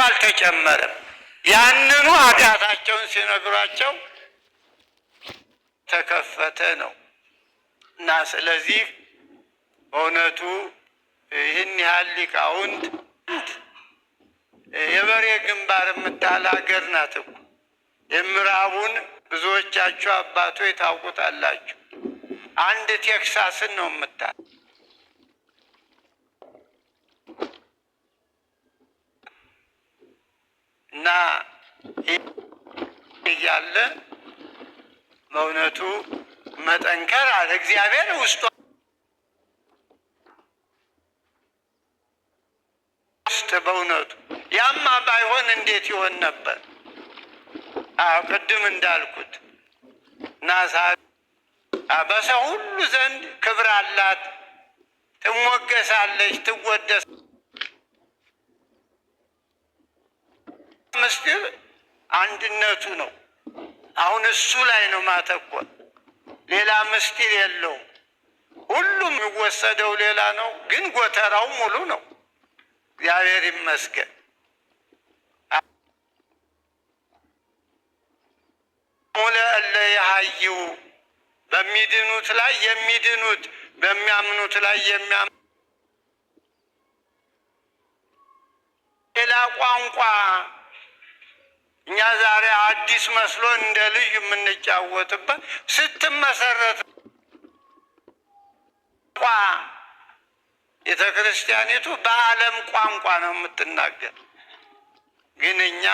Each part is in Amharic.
አልተጨመረም። ያንኑ ኃጢአታቸውን ሲነግሯቸው ተከፈተ ነው። እና ስለዚህ በእውነቱ ይህን ያህል ሊቃውንት፣ የበሬ ግንባር የምታህል ሀገር ናት እኮ። የምዕራቡን ብዙዎቻችሁ አባቶች ታውቁታላችሁ። አንድ ቴክሳስን ነው የምታህል። እና እያለ በእውነቱ መጠንከር አለ እግዚአብሔር ውስጡ ውስጥ በእውነቱ ያማ ባይሆን እንዴት ይሆን ነበር? አዎ፣ ቅድም እንዳልኩት እና በሰው ሁሉ ዘንድ ክብር አላት፣ ትሞገሳለች፣ ትወደስ። ምስጢር አንድነቱ ነው። አሁን እሱ ላይ ነው ማተኮር። ሌላ ምስጢር የለውም። ሁሉም የሚወሰደው ሌላ ነው፣ ግን ጎተራው ሙሉ ነው። እግዚአብሔር ይመስገን። ለእለ የሀይው በሚድኑት ላይ የሚድኑት፣ በሚያምኑት ላይ የሚያምኑት፣ ሌላ ቋንቋ እኛ ዛሬ አዲስ መስሎ እንደ ልዩ የምንጫወትበት ስትመሰረት ቋ ቤተ ክርስቲያኒቱ በዓለም ቋንቋ ነው የምትናገር። ግን እኛ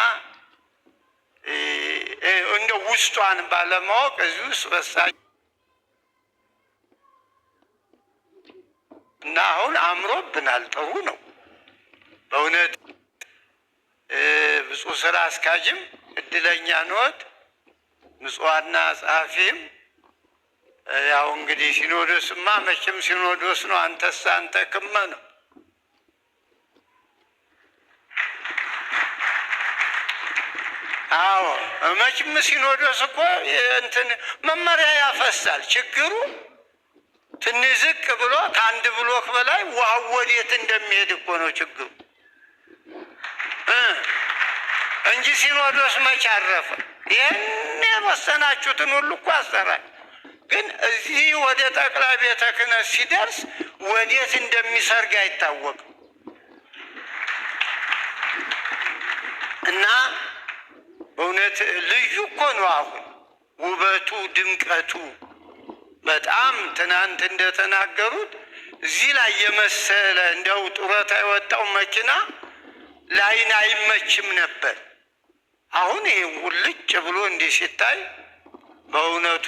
እንደ ውስጧን ባለማወቅ እዚህ ውስጥ በሳ እና አሁን አምሮብናል። ጥሩ ነው በእውነት። ብፁዕ ስራ አስኪያጅም እድለኛ ነዎት። ምጽዋና ጸሐፊም ያው እንግዲህ ሲኖዶስማ መቼም ሲኖዶስ ነው። አንተሳ አንተ ክመ ነው። አዎ፣ መቼም ሲኖዶስ እኮ እንትን መመሪያ ያፈሳል። ችግሩ ትንሽ ዝቅ ብሎ ከአንድ ብሎክ በላይ ውሃው ወዴት እንደሚሄድ እኮ ነው ችግሩ እንጂ ሲኖዶስ መች አረፈ? ይህን የወሰናችሁትን ሁሉ እኮ አሰራል። ግን እዚህ ወደ ጠቅላይ ቤተ ክህነት ሲደርስ ወዴት እንደሚሰርግ አይታወቅም። እና በእውነት ልዩ እኮ ነው አሁን ውበቱ፣ ድምቀቱ በጣም። ትናንት እንደተናገሩት እዚህ ላይ የመሰለ እንደው ጡረታ የወጣው መኪና ላይን አይመችም ነበር። አሁን ይሄ ውልጭ ብሎ እንዲህ ሲታይ በእውነቱ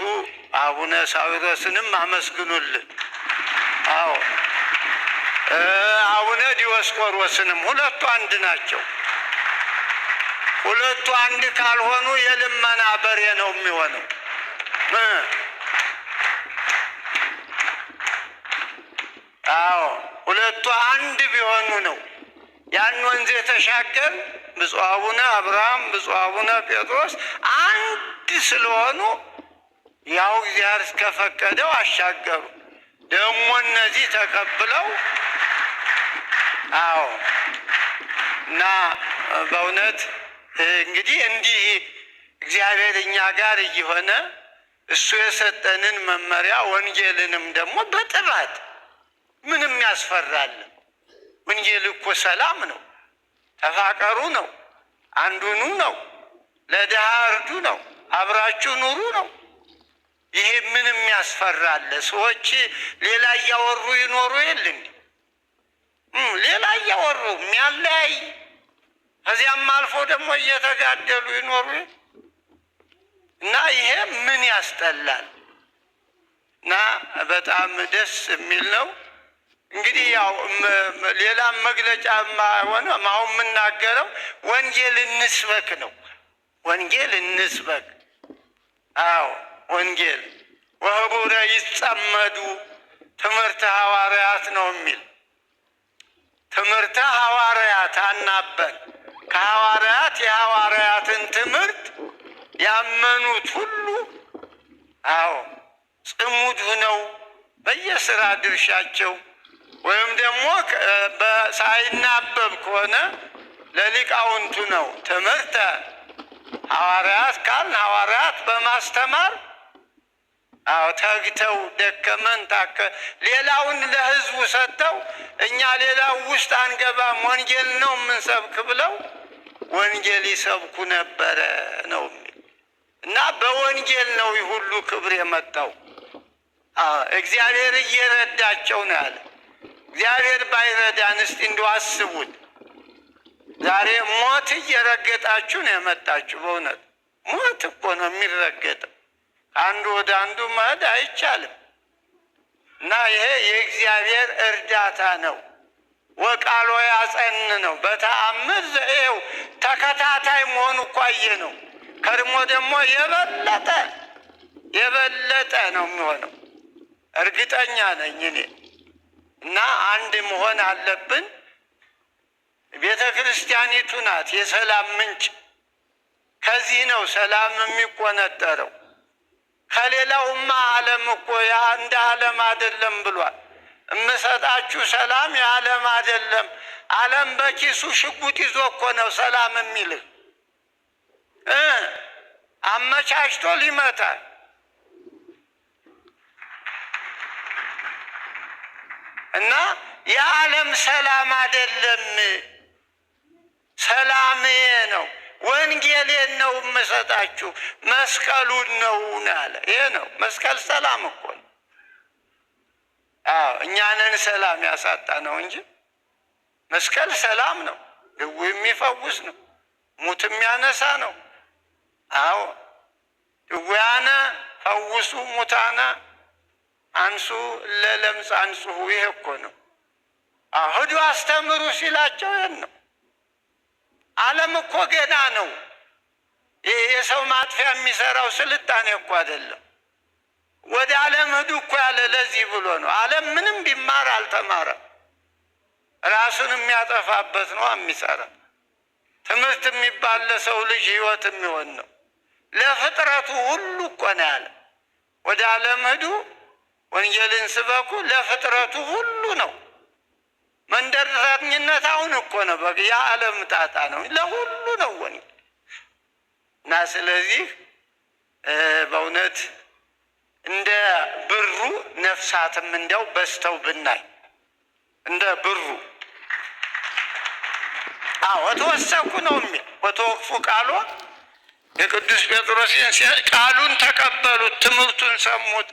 አቡነ ሳዊሮስንም አመስግኑልን። አዎ፣ አቡነ ዲዮስቆሮስንም፣ ሁለቱ አንድ ናቸው። ሁለቱ አንድ ካልሆኑ የልመና በሬ ነው የሚሆነው። አዎ፣ ሁለቱ አንድ ቢሆኑ ነው ያን ወንዝ የተሻገር። ብፁዕ አቡነ አብርሃም፣ ብፁዕ አቡነ ጴጥሮስ አንድ ስለሆኑ ያው እግዚአብሔር እስከፈቀደው አሻገሩ። ደግሞ እነዚህ ተቀብለው፣ አዎ፣ እና በእውነት እንግዲህ እንዲህ እግዚአብሔር እኛ ጋር እየሆነ እሱ የሰጠንን መመሪያ ወንጌልንም ደግሞ በጥራት ምንም ያስፈራል። ወንጌል እኮ ሰላም ነው፣ ተፋቀሩ ነው፣ አንዱኑ ነው፣ ለድሃ እርዱ ነው፣ አብራችሁ ኑሩ ነው። ይሄ ምንም ያስፈራል? ሰዎች ሌላ እያወሩ ይኖሩ የለ እንዲ፣ ሌላ እያወሩ የሚያለያይ፣ ከዚያም አልፎ ደግሞ እየተጋደሉ ይኖሩ እና ይሄ ምን ያስጠላል? እና በጣም ደስ የሚል ነው። እንግዲህ ያው ሌላም መግለጫ ሆነ አሁን የምናገረው ወንጌል እንስበክ ነው። ወንጌል እንስበክ። አዎ፣ ወንጌል ወህቡረ ይጸመዱ ትምህርተ ሐዋርያት ነው የሚል። ትምህርተ ሐዋርያት አናበን ከሐዋርያት የሐዋርያትን ትምህርት ያመኑት ሁሉ፣ አዎ፣ ጽሙድ ሁነው በየስራ ድርሻቸው ወይም ደግሞ ሳይናበብ ከሆነ ለሊቃውንቱ ነው። ትምህርተ ሐዋርያት ካልን ሐዋርያት በማስተማር አዎ ተግተው ደከመን ታከ ሌላውን ለሕዝቡ ሰጥተው እኛ ሌላው ውስጥ አንገባም፣ ወንጌል ነው የምንሰብክ ብለው ወንጌል ይሰብኩ ነበረ ነው የሚል እና በወንጌል ነው ይህ ሁሉ ክብር የመጣው። እግዚአብሔር እየረዳቸው ነው ያለ። እግዚአብሔር ባይረዳን እስቲ እንደው አስቡት። ዛሬ ሞት እየረገጣችሁ ነው የመጣችሁ። በእውነት ሞት እኮ ነው የሚረገጠው። አንዱ ወደ አንዱ መሄድ አይቻልም። እና ይሄ የእግዚአብሔር እርዳታ ነው። ወቃሎ ያጸን ነው በተአምር ዘኤው ተከታታይ መሆኑ እኮ አየ ነው። ከድሞ ደግሞ የበለጠ የበለጠ ነው የሚሆነው እርግጠኛ ነኝ እኔ። እና አንድ መሆን አለብን። ቤተ ክርስቲያኒቱ ናት የሰላም ምንጭ። ከዚህ ነው ሰላም የሚቆነጠረው። ከሌላውማ ዓለም እኮ ያ እንደ ዓለም አይደለም ብሏል። እምሰጣችሁ ሰላም የዓለም አይደለም። ዓለም በኪሱ ሽጉጥ ይዞ እኮ ነው ሰላም የሚልህ እ አመቻችቶ ሊመታል። እና የዓለም ሰላም አይደለም። ሰላም ነው፣ ወንጌሌን ነው የምሰጣችሁ፣ መስቀሉን ነው አለ። ይሄ ነው መስቀል። ሰላም እኮ ነው። አዎ እኛንን ሰላም ያሳጣ ነው እንጂ መስቀል ሰላም ነው። ድውይ የሚፈውስ ነው። ሙት የሚያነሳ ነው። አዎ ድውያነ ፈውሱ፣ ሙታነ አንሱ፣ ለለምጽ አንጽሁ። ይሄ እኮ ነው። አዎ ሂዱ አስተምሩ ሲላቸው ይሄን ነው። ዓለም እኮ ገና ነው። ይሄ የሰው ማጥፊያ የሚሰራው ስልጣኔ እኮ አይደለም። ወደ ዓለም ሂዱ እኮ ያለ ለዚህ ብሎ ነው። ዓለም ምንም ቢማር አልተማረም። ራሱን የሚያጠፋበት ነው የሚሰራ። ትምህርት የሚባል ለሰው ልጅ ሕይወት የሚሆን ነው። ለፍጥረቱ ሁሉ እኮ ነው ያለ። ወደ ዓለም ሂዱ ወንጌልን ስበኩ ለፍጥረቱ ሁሉ ነው። መንደርተኝነት አሁን እኮ ነው፣ በቃ የዓለም ጣጣ ነው። ለሁሉ ነው ወንጌል እና ስለዚህ በእውነት እንደ ብሩ ነፍሳትም እንዲያው በዝተው ብናይ እንደ ብሩ። አዎ ወተወሰኩ ነው የሚል ወተወክፉ ቃሎ የቅዱስ ጴጥሮስን ቃሉን ተቀበሉት፣ ትምህርቱን ሰሙት፣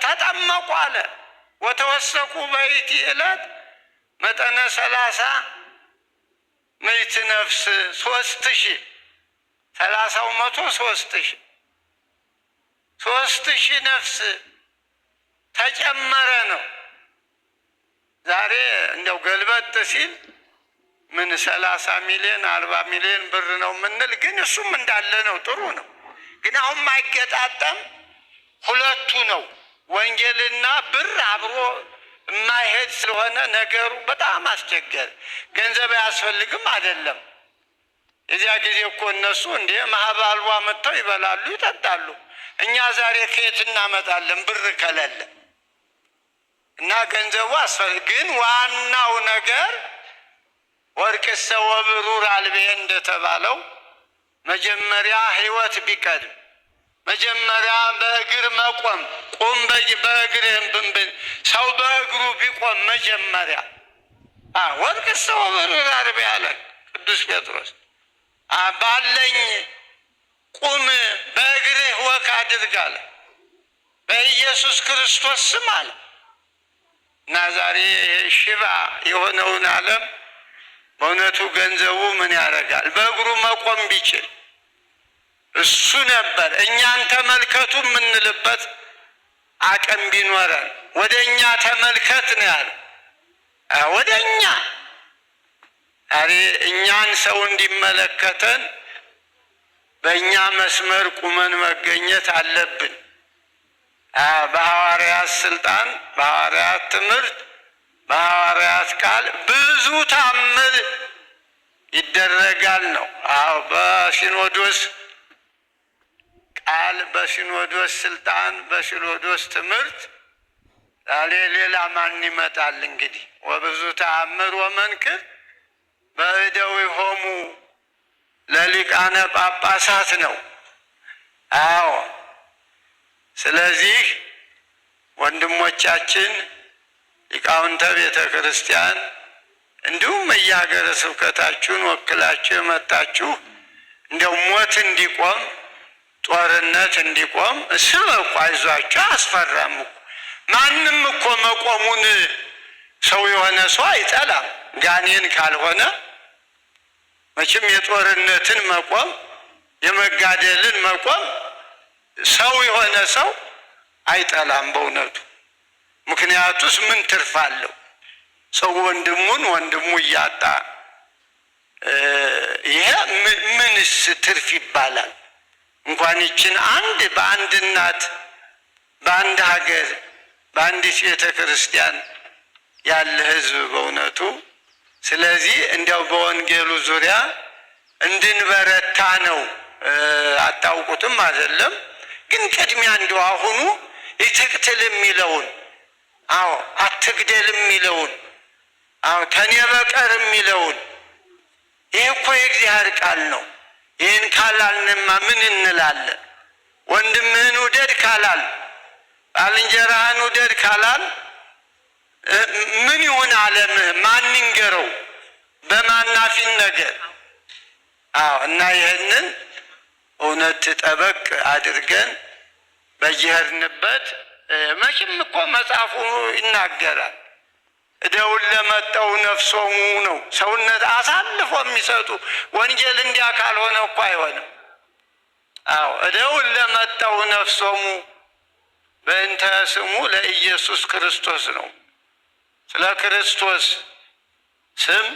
ተጠመቁ አለ። ወተወሰኩ በይቲ ዕለት መጠነ 300 ነፍስ 3000 ሰላሳው መቶ 3000 3000 ነፍስ ተጨመረ ነው። ዛሬ እንደው ገልበጥ ሲል ምን 30 ሚሊዮን 40 ሚሊዮን ብር ነው የምንል፣ ግን እሱም እንዳለ ነው፣ ጥሩ ነው። ግን አሁን ማይገጣጠም ሁለቱ ነው። ወንጌልና ብር አብሮ የማይሄድ ስለሆነ ነገሩ በጣም አስቸገረ። ገንዘብ አያስፈልግም አይደለም። የዚያ ጊዜ እኮ እነሱ እንዴ ማህበ አልቦ መጥተው ይበላሉ፣ ይጠጣሉ። እኛ ዛሬ ከየት እናመጣለን ብር ከሌለ? እና ገንዘቡ አስፈልግ፣ ግን ዋናው ነገር ወርቅሰ ወብሩር አልቤ እንደተባለው መጀመሪያ ሕይወት ቢቀድም መጀመሪያ በእግር መቆም ቁም በእግርህም ብንብን ሰው በእግሩ ቢቆም መጀመሪያ ወርቅሰ ወብሩር አልቤ አለ ቅዱስ ጴጥሮስ። ባለኝ ቁም በእግርህ walk አድርግ አለ በኢየሱስ ክርስቶስ ስም አለ። እና ዛሬ ሽባ የሆነውን ዓለም በእውነቱ ገንዘቡ ምን ያደርጋል? በእግሩ መቆም ቢችል እሱ ነበር እኛን ተመልከቱ የምንልበት አቅም ቢኖረን። ወደ እኛ ተመልከት ነው ያለ። ወደ እኛ ዛሬ እኛን ሰው እንዲመለከተን በእኛ መስመር ቁመን መገኘት አለብን። በሐዋርያት ስልጣን፣ በሐዋርያት ትምህርት፣ በሐዋርያት ቃል ብዙ ታምር ይደረጋል ነው። አዎ በሲኖዶስ ቃል፣ በሲኖዶስ ስልጣን፣ በሲኖዶስ ትምህርት ዛሬ ሌላ ማን ይመጣል? እንግዲህ ወብዙ ተአምር ወመንክር በእደዊሆሙ ለሊቃነ ጳጳሳት ነው። አዎ፣ ስለዚህ ወንድሞቻችን ሊቃውንተ ቤተ ክርስቲያን እንዲሁም በየሀገረ ስብከታችሁን ወክላችሁ የመጣችሁ እንዲያው ሞት እንዲቆም ጦርነት እንዲቆም ስበኩ። አይዟችሁ፣ አያስፈራም እኮ ማንም እኮ መቆሙን ሰው የሆነ ሰው አይጠላም። ጋኔን ካልሆነ መቼም የጦርነትን መቆም የመጋደልን መቆም ሰው የሆነ ሰው አይጠላም በእውነቱ። ምክንያቱስ ምን ትርፍ አለው? ሰው ወንድሙን ወንድሙ እያጣ ይሄ ምንስ ትርፍ ይባላል? እንኳን ይችን አንድ በአንድ እናት በአንድ ሀገር በአንዲት ቤተ ክርስቲያን ያለ ሕዝብ በእውነቱ። ስለዚህ እንዲያው በወንጌሉ ዙሪያ እንድንበረታ ነው። አታውቁትም አይደለም፣ ግን ቅድሚያ እንዲያው አሁኑ ይትቅትል የሚለውን፣ አዎ አትግደል የሚለውን፣ አዎ ከኔ በቀር የሚለውን፣ ይህ እኮ የእግዚአብሔር ቃል ነው። ይህን ካላልንማ ምን እንላለን? ወንድምህን ውደድ ካላል፣ ባልንጀራህን ውደድ ካላል ምን ይሁን ዓለምህ? ማን ይንገረው? በማናፊን ነገር? አዎ፣ እና ይህንን እውነት ጠበቅ አድርገን በየሄድንበት መቼም እኮ መጽሐፉ ይናገራል። እደውን ለመጠው ነፍሶሙ ነው፣ ሰውነት አሳልፎ የሚሰጡ። ወንጌል እንዲያ ካልሆነ እኮ አይሆንም። አዎ፣ እደውን ለመጠው ነፍሶሙ በእንተ ስሙ ለኢየሱስ ክርስቶስ ነው። ስለ ክርስቶስ ስም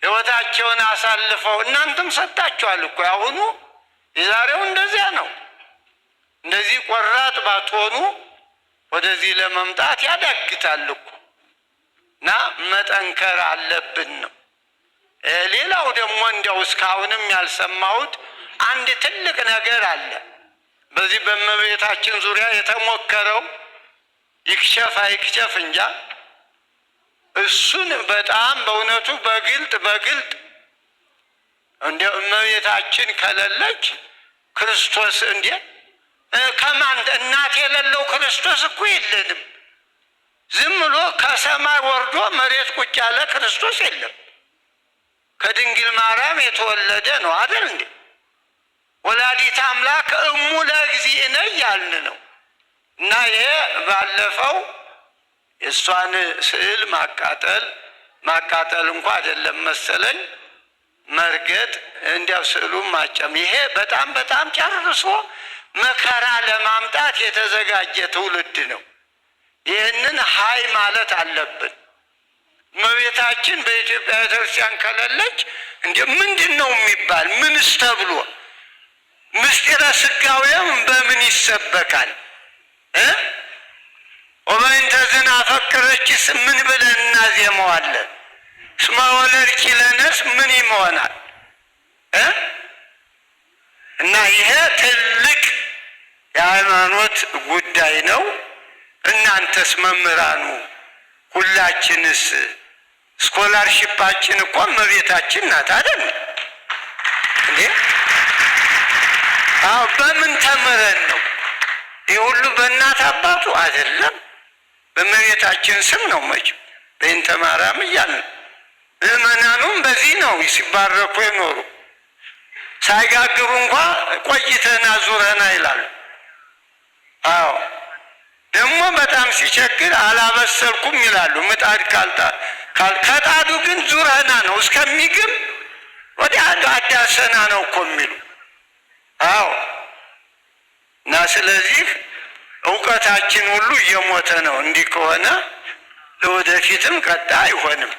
ሕይወታቸውን አሳልፈው እናንተም ሰጣችኋል እኮ። ያሁኑ የዛሬው እንደዚያ ነው። እንደዚህ ቆራጥ ባትሆኑ ወደዚህ ለመምጣት ያዳግታል እኮ እና መጠንከር አለብን ነው። ሌላው ደግሞ እንዲያው እስካሁንም ያልሰማሁት አንድ ትልቅ ነገር አለ። በዚህ በእመቤታችን ዙሪያ የተሞከረው ይክሸፍ አይክሸፍ እንጃ። እሱን በጣም በእውነቱ በግልጥ በግልጥ እንደ እመቤታችን ከሌለች ክርስቶስ እንዴ ከማን እናት የሌለው ክርስቶስ እኮ የለንም። ዝም ብሎ ከሰማይ ወርዶ መሬት ቁጭ ያለ ክርስቶስ የለም። ከድንግል ማርያም የተወለደ ነው አይደል እንዴ? ወላዲተ አምላክ እሙ ለእግዚእነ እያልን ነው። እና ይሄ ባለፈው የእሷን ስዕል ማቃጠል፣ ማቃጠል እንኳ አይደለም መሰለኝ መርገጥ፣ እንዲያው ስዕሉን ማጨም፣ ይሄ በጣም በጣም ጨርሶ መከራ ለማምጣት የተዘጋጀ ትውልድ ነው። ይህንን ሀይ ማለት አለብን። እመቤታችን በኢትዮጵያ ቤተክርስቲያን ከሌለች እንደ ምንድን ነው የሚባል? ምንስ ተብሎ ምስጢረ ሥጋዌም በምን ይሰበካል? ወበእንተ ዝናፈቅረኪስ ምን ብለን እናዜመዋለን? እስመ ወለድኪ ለነስ ምን ይሆናል? እና ይሄ ትልቅ የሃይማኖት ጉዳይ ነው። እናንተስ መምህራኑ ሁላችንስ scholarship ኣችን እኮ እመቤታችን ናት አይደል እንዴ? አዎ፣ በምን ተምረን ነው? ይህ ሁሉ በእናት አባቱ አይደለም፣ በእመቤታችን ስም ነው መቼም በእንተ ማርያም እያልን ምዕመናኑም በዚህ ነው ሲባረኩ የኖሩ። ሳይጋግሩ እንኳ ቆይተና ዙረና ይላሉ። አዎ፣ ደግሞ በጣም ሲቸግር አላበሰልኩም ይላሉ። ምጣድ ከጣዱ ግን ዙረና ነው እስከሚግም ወዲያ አዳሰና ነው እኮ የሚሉ። አዎ፣ እና ስለዚህ እውቀታችን ሁሉ እየሞተ ነው። እንዲህ ከሆነ ለወደፊትም ቀጣይ አይሆንም።